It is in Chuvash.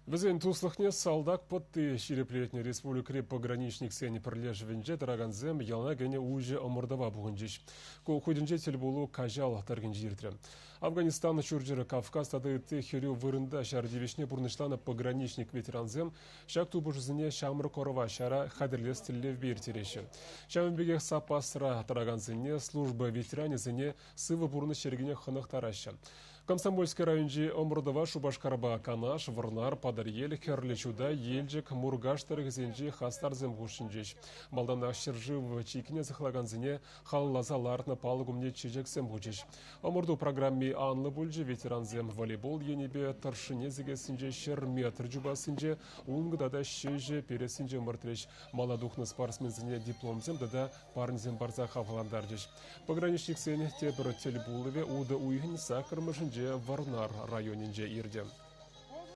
Вӗсен туслӑхне салтак пӑтти ҫирӗплетнӗ. Республикӑри пограничниксен пӗрлешӗвӗнче тӑракансем йӑлана кӗнӗ уҫӑ ӑмӑртӑва пухӑнчӗҫ. Ку хутӗнче тӗлпулу Каҫал тӑрӑхӗнче иртрӗ. Афганистан, Ҫурҫӗр Кавказ тата ытти хӗрӳ вырӑнта ҫар тивӗҫне пурнӑҫланӑ пограничник-ветерансем ҫак тупӑшусене ҫамрӑк ӑрӑва ҫара хатӗрлес тӗллевпе ирттереҫҫӗ. Ҫавӑн пекех саппасра тӑракансене, служба ветеранӗсене сывӑ пурнӑҫ йӗркине хӑнӑхтараҫҫӗ. Комсомольски районӗнчи ӑмӑртӑва Шупашкарпа Канаш, Вӑрнар, Патӑрьел, Хӗрлӗ Чутай, Елчӗк, Муркаш тӑрӑхӗсенчи хастарсем хутшӑнчӗҫ. Малтанах ҫӗршыв чиккине сыхлакансене халалласа лартнӑ палӑк умне чечексем хучӗҫ. Ӑмӑрту программи анлӑ пулчӗ. Ветерансем волейбол енӗпе тӑршшӗне сикессинче, 100 метр чупассинче, ункӑ тата ҫӗҫӗ перессинче ӑмӑртрӗҫ. Мала тухнӑ спортсменсене дипломсем тата парнесем парса хавхалантарчӗҫ. Пограничниксен тепӗр тӗлпулӑвӗ утӑ уйӑхӗн саккӑрмӗшӗнче Вӑрнар районӗнче иртӗ.